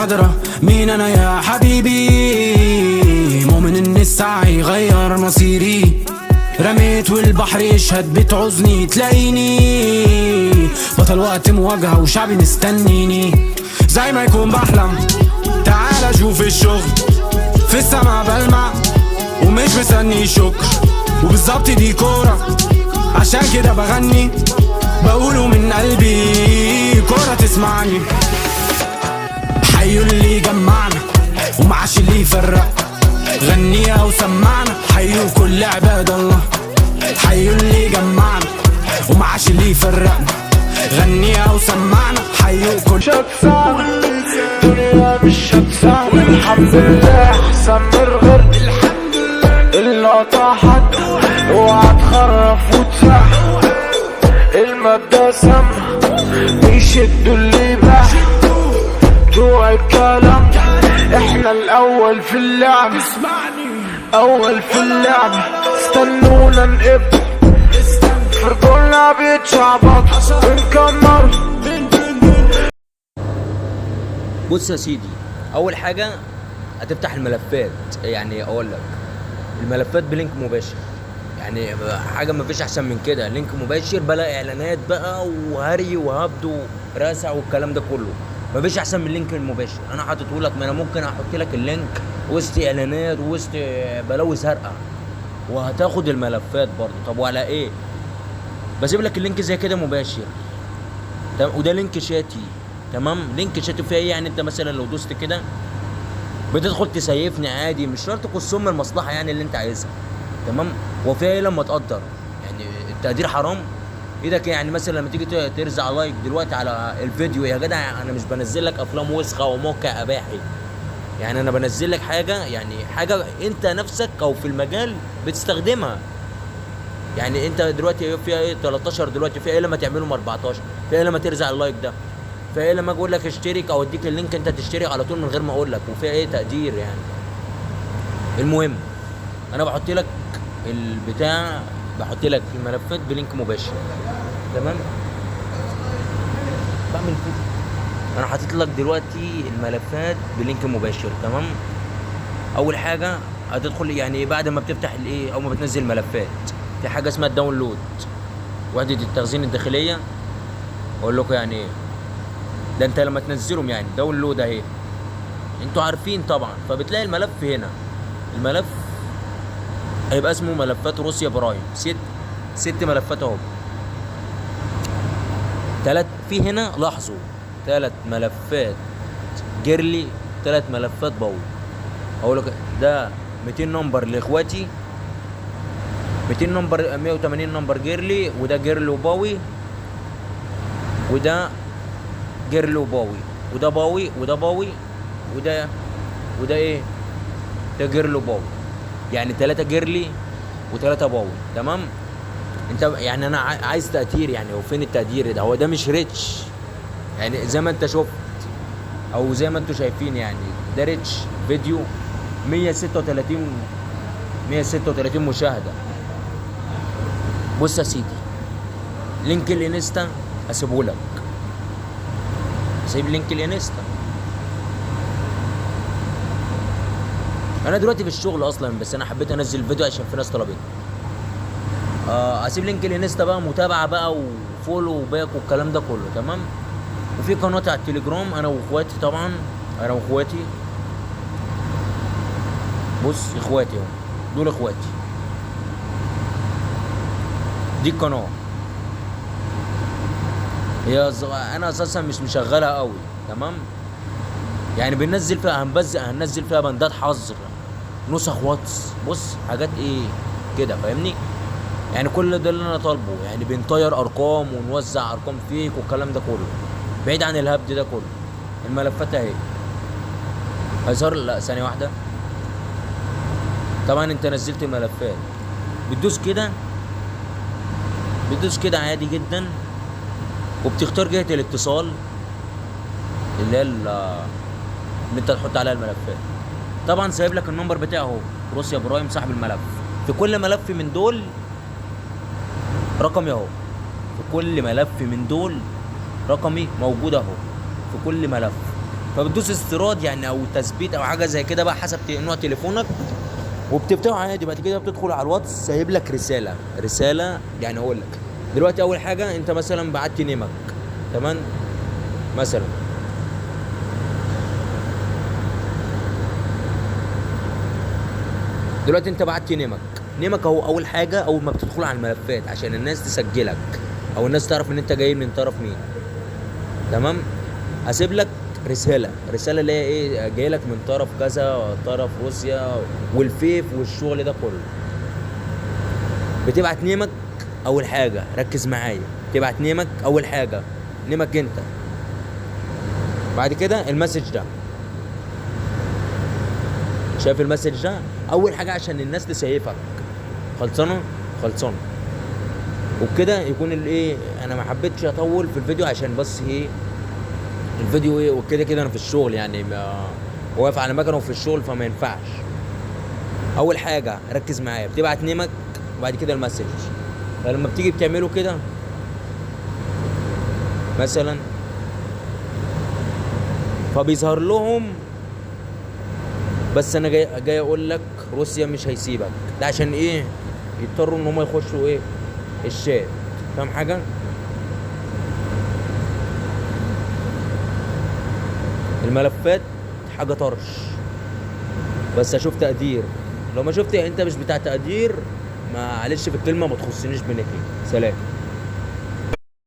الخضرة. مين انا يا حبيبي؟ مؤمن ان السعي غير مصيري. رميت والبحر يشهد، بتعوزني تلاقيني بطل وقت مواجهة وشعبي مستنيني. زي ما يكون بحلم، تعال شوف الشغل في السما بلمع ومش مستني شكر. وبالظبط دي كورة، عشان كده بغني بقوله من قلبي، كورة تسمعني. حيوا اللي جمعنا ومعاش اللي يفرق، غنيها وسمعنا. حيوا كل عباد الله، حيوا اللي جمعنا ومعاش اللي يفرقنا، غنيها وسمعنا. حيوا كل مش هتساعد الدنيا، مش هتساعد. الحمد لله احسن من الغير. اللي قطع حد اوعى تخرف وتسع. المادة سامة، بيشدوا اللي باع بتوع الكلام. احنا الاول في اللعب، اول في اللعب. استنونا نقب في رجولنا، بيتشعبط بنكمر. بص يا سيدي، اول حاجة هتفتح الملفات، يعني اقول لك الملفات ب link مباشر، يعني حاجة ما فيش احسن من كده. link مباشر بلا اعلانات بقى وهري وهبد ورسع والكلام ده كله، ما فيش احسن من ال link المباشر. انا حاطته لك، ما انا ممكن احط لك ال link وسط اعلانات وسط بلاوي زرقاء وهتاخد الملفات برضه. طب وعلى ايه؟ بسيب لك ال link زي كده مباشر، تمام؟ وده link شاتي، تمام؟ link شاتي فيها ايه؟ يعني انت مثلا لو دوست كده بتدخل تسيفني عادي، مش شرط تقص المصلحة يعني اللي انت عايزها، تمام؟ وفيها ايه لما تقدر؟ يعني التقدير حرام ايدك؟ يعني مثلا لما تيجي ترزع like دلوقتي على الفيديو يا جدع، انا مش بنزل لك افلام وسخة وموقع اباحي، يعني انا بنزل لك حاجة، يعني حاجة انت نفسك او في المجال بتستخدمها. يعني انت دلوقتي فيها ايه 13 دلوقتي، فيها ايه لما تعملهم 14؟ فيها ايه لما ترزع ال like ده؟ فيها ايه لما اجي اقول لك اشترك او اديك ال link انت تشترك على طول من غير ما اقول لك؟ وفيها ايه تقدير يعني؟ المهم انا بحط لك البتاع، بحط لك الملفات ب link مباشر، تمام؟ بعمل فيديو، انا حاطط لك دلوقتي الملفات ب link مباشر، تمام؟ اول حاجة هتدخل، يعني بعد ما بتفتح الايه او ما بتنزل ملفات، في حاجة اسمها ال download، وحده التخزين الداخلية. اقول لكم يعني ايه ده، انت لما تنزلهم يعني download اهي، انتوا عارفين طبعا، فبتلاقي الملف هنا. الملف هيبقى اسمه ملفات روسيا برايم، ست ملفات اهو، تلات في هنا لاحظوا، تلات ملفات girly، تلات ملفات boy. اقول لك ده 200 number لاخواتي، 200 number، 180 number girly، وده girly و boy، وده girly و boy، وده boy، وده boy، وده ايه ده girly و boy. يعني 3 girly و3 boy، تمام؟ انت يعني انا عايز تقدير، يعني هو فين التقدير ده؟ هو ده مش reach، يعني زي ما انت شفت او زي ما انتوا شايفين، يعني ده reach فيديو 136، 136 مشاهدة. بص يا سيدي، link الانستا اسيبه لك، سيب link الانستا. انا دلوقتي في الشغل اصلا، بس انا حبيت انزل فيديو عشان في ناس طلبت. اسيب link الانستا بقى، متابعه بقى و follow back والكلام ده كله، تمام؟ وفي قناتي على التليجرام، انا واخواتي طبعا، انا واخواتي. بص اخواتي اهو، دول اخواتي، دي القناة. هي انا اساسا مش مشغلها قوي، تمام؟ يعني بننزل فيها، هننزل فيها بندات حظر، نسخ واتس، بص حاجات ايه كده، فاهمني؟ يعني كل ده اللي انا طالبه، يعني بنطير ارقام ونوزع ارقام فيك والكلام ده كله، بعيد عن الهبد ده كله. الملفات اهي هيظهر، لا ثانية واحدة. طبعا انت نزلت الملفات، بتدوس كده، بتدوس كده عادي جدا، وبتختار جهة الاتصال اللي هي اللي انت تحط عليها الملفات. طبعا سايب لك ال number بتاعه اهو، روسيا برايم صاحب الملف. في كل ملف من دول رقمي اهو، في كل ملف من دول رقمي موجود اهو، في كل ملف. فبتدوس استيراد يعني او تثبيت او حاجة زي كده بقى حسب نوع تليفونك، وبتفتحه عادي. بعد كده بتدخل على الواتس سايب لك رسالة، رسالة يعني اقول لك دلوقتي اول حاجة انت مثلا بعت name ك، تمام، مثلا دلوقتي انت بعت name ك، name ك اهو اول حاجة اول ما بتدخل على الملفات عشان الناس تسجلك او الناس تعرف ان انت جاي من طرف مين، تمام. اسيب لك رسالة، رسالة اللي هي ايه، جاي لك من طرف كذا، طرف روسيا والفيف والشغل ده كله. بتبعت name ك اول حاجة، ركز معايا، تبعت name ك اول حاجة، name ك انت. بعد كده ال message ده، شايف ال message ده؟ اول حاجة عشان الناس تسيفك. خلصانه؟ خلصانه. وبكده يكون الايه، انا ما حبيتش اطول في الفيديو عشان بس ايه الفيديو ايه، وكده كده انا في الشغل يعني، ما واقف على مكنه وفي الشغل فما ينفعش. اول حاجة ركز معايا، بتبعت name ك وبعد كده ال message. فلما بتيجي بتعمله كده مثلا فبيظهر لهم، بس انا جاي اقول لك روسيا مش هيسيبك ده، عشان ايه؟ يضطروا ان هم يخشوا ايه الشات، فاهم حاجة؟ الملفات حاجة طرش، بس اشوف تقدير. لو ما شفت انت مش بتاع تقدير، معلش في الكلمة، ما تخصنيش بنكله. سلام.